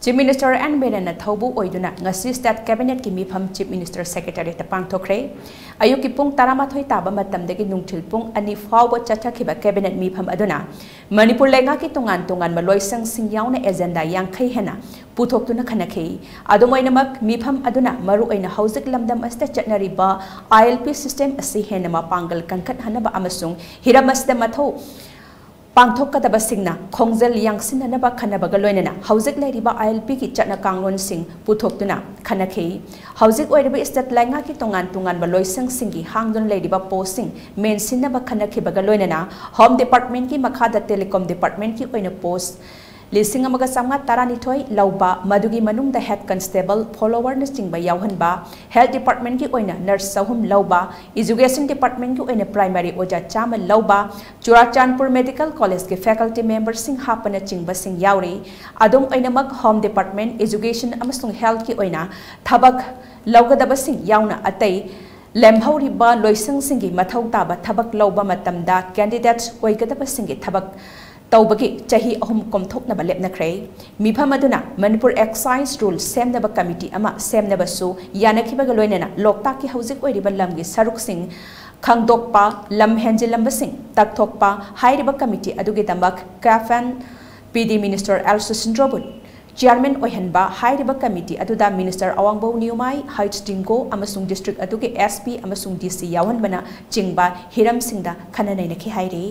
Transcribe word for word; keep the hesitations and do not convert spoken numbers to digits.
Chief Minister N Biren ꯊꯧꯕꯨ ꯑꯣꯏꯗꯨꯅ ꯉꯁꯤ State Cabinet ꯀꯤ ꯃꯤꯐꯝ Chief Minister Secretariat ꯇ ꯄꯥꯡꯊꯣꯛꯈ꯭ꯔꯦ꯫ ꯑꯌꯨꯛꯀꯤ ꯄꯨꯡ ꯇꯔꯥꯃꯥꯊꯣꯏ ꯇꯥꯕ ꯃꯇꯝꯗꯒꯤ ꯅꯨꯡꯊꯤꯜ ꯄꯨꯡ ꯑꯅꯤ ꯐꯥꯎꯕ ꯆꯠꯊꯈꯤꯕ Cabinet ꯃꯤꯐꯝ ꯑꯗꯨꯅ ꯃꯅꯤꯄꯨꯔ ꯂꯩꯉꯥꯛꯀꯤ ꯇꯣꯉꯥꯟ ꯇꯣꯉꯥꯟꯕ ꯂꯣꯏꯁꯪꯁꯤꯡ ꯌꯥꯎꯅ agenda ꯌꯥꯡꯈꯩ ꯍꯦꯟꯅ ꯄꯨꯊꯣꯛꯇꯨꯅ ꯈꯟꯅꯈꯤ꯫ ꯑꯗꯨꯝ ꯑꯣꯏꯅꯃꯛ, ꯃꯤꯐꯝ ꯑꯗꯨꯅ ꯃꯔꯨꯑꯣꯏꯅ ꯍꯧꯖꯤꯛ ꯂꯝꯗꯝ ꯑꯁꯤꯗ ꯆꯠꯅꯔꯤꯕ I L P system ꯑꯁꯤ ꯍꯦꯟꯅ ꯃꯄꯥꯡꯒꯜ ꯀꯟꯈꯠꯍꯟꯅꯕ ꯑꯃꯁꯨꯡ ꯍꯤꯔꯝ ꯑꯁꯤꯗ ꯃꯊꯧ ꯄꯥꯡꯊꯣꯛꯀꯗꯕꯁꯤꯡꯅ ꯈꯣꯡꯖꯦꯜ ꯌꯥꯡꯁꯤꯟꯅꯅꯕ ꯈꯟꯅꯕꯒ ꯂꯣꯏꯅꯅ ꯍꯧꯖꯤꯛ ꯂꯩꯔꯤꯕ I L P ꯒꯤ ꯆꯠꯅ ꯀꯥꯡꯂꯣꯟꯁꯤꯡ ꯄꯨꯊꯣꯛꯇꯨꯅ ꯈꯟꯅꯈꯤ꯫ ꯍꯧꯖꯤꯛ ꯑꯣꯏꯔꯤꯕ state ꯂꯩꯉꯥꯛꯀꯤ ꯇꯣꯉꯥꯟ ꯇꯣꯉꯥꯟꯕ ꯂꯣꯏꯁꯪꯁꯤꯡꯒꯤ ꯍꯥꯡꯗꯨꯅ ꯂꯩꯔꯤꯕ post ꯁꯤꯡ ꯃꯦꯟꯁꯤꯟꯅꯕ ꯈꯟꯅꯈꯤꯕꯒ ꯂꯣꯏꯅꯅ Home Department ꯀꯤ ꯃꯈꯥꯗ Telecom Department ꯀꯤ ꯑꯣꯏꯅ post ꯂꯤꯁꯤꯡ ꯑꯃꯒ ꯆꯥꯝꯃꯉꯥ ꯇꯔꯥꯅꯤꯊꯣꯏ ꯂꯧꯕ, ꯃꯗꯨꯒꯤ ꯃꯅꯨꯡꯗ head constable, follower ꯅꯆꯤꯡꯕ ꯌꯥꯎꯍꯟꯕ, Health Department ꯀꯤ ꯑꯣꯏꯅ nurse ꯆꯍꯨꯝ ꯂꯧꯕ, Education Department ꯀꯤ ꯑꯣꯏꯅ primary ꯑꯣꯖꯥ ꯆꯥꯝꯃ ꯂꯧꯕ, ꯆꯨꯔꯥꯆꯥꯟꯄꯨꯔ Medical College ꯀꯤ faculty member ꯁꯤꯡ ꯍꯥꯞꯄꯅꯆꯤꯡꯕꯁꯤꯡ ꯌꯥꯎꯔꯤ꯫ ꯑꯗꯨꯝ ꯑꯣꯏꯅꯃꯛ, Home Department, Education ꯑꯃꯁꯨꯡ Health ꯀꯤ ꯑꯣꯏꯅ ꯊꯕꯛ ꯂꯧꯒꯗꯕꯁꯤꯡ ꯌꯥꯎꯅ ꯑꯇꯩ ꯂꯦꯝꯍꯧꯔꯤꯕ ꯂꯣꯏꯁꯪꯁꯤꯡꯒꯤ ꯃꯊꯧ ꯇꯥꯕ ꯊꯕꯛ ꯂꯧꯕ ꯃꯇꯝꯗ candidate ꯑꯣꯏꯒꯗꯕꯁꯤꯡꯒꯤ ꯊꯕꯛ ꯇꯧꯕꯒꯤ ꯆꯍꯤ ꯑꯍꯨꯝ ꯀꯣꯝꯊꯣꯛꯅꯕ ꯂꯦꯞꯅꯈ꯭ꯔꯦ꯫ ꯃꯤꯐꯝ ꯑꯗꯨꯅ ꯃꯅꯤꯄꯨꯔ excise rule ꯁꯦꯝꯅꯕ committee ꯑꯃ ꯁꯦꯝꯅꯕꯁꯨ ꯌꯥꯅꯈꯤꯕꯒ ꯂꯣꯏꯅꯅ ꯂꯣꯛꯇꯥꯛꯀꯤ ꯍꯧꯖꯤꯛ ꯑꯣꯏꯔꯤꯕ ꯂꯝꯒꯤ ꯁꯔꯨꯛꯁꯤꯡ ꯈꯪꯗꯣꯛꯄ, ꯂꯝ ꯍꯦꯟꯖꯤꯜꯂꯝꯕꯁꯤꯡ ꯇꯛꯊꯣꯛꯄ, ꯍꯥꯏꯔꯤꯕ committee ꯑꯗꯨꯒꯤꯗꯃꯛ CAF and PD Minister L ꯁꯨꯁꯤꯟꯗ꯭ꯔꯣꯕꯨ chairman ꯑꯣꯏꯍꯟꯕ, ꯍꯥꯏꯔꯤꯕ committee ꯑꯗꯨꯗ Minister ꯑꯋꯥꯡꯕꯧ ꯅꯤꯎꯃꯥꯏ, H ꯇꯤꯡꯒꯣ ꯑꯃꯁꯨꯡ district ꯑꯗꯨꯒꯤ SP ꯑꯃꯁꯨꯡ DC ꯌꯥꯎꯍꯟꯕꯅ ꯆꯤꯡꯕ ꯍꯤꯔꯝꯁꯤꯡꯗ ꯈꯟꯅ ꯅꯩꯅꯈꯤ ꯍꯥꯏꯔꯤ꯫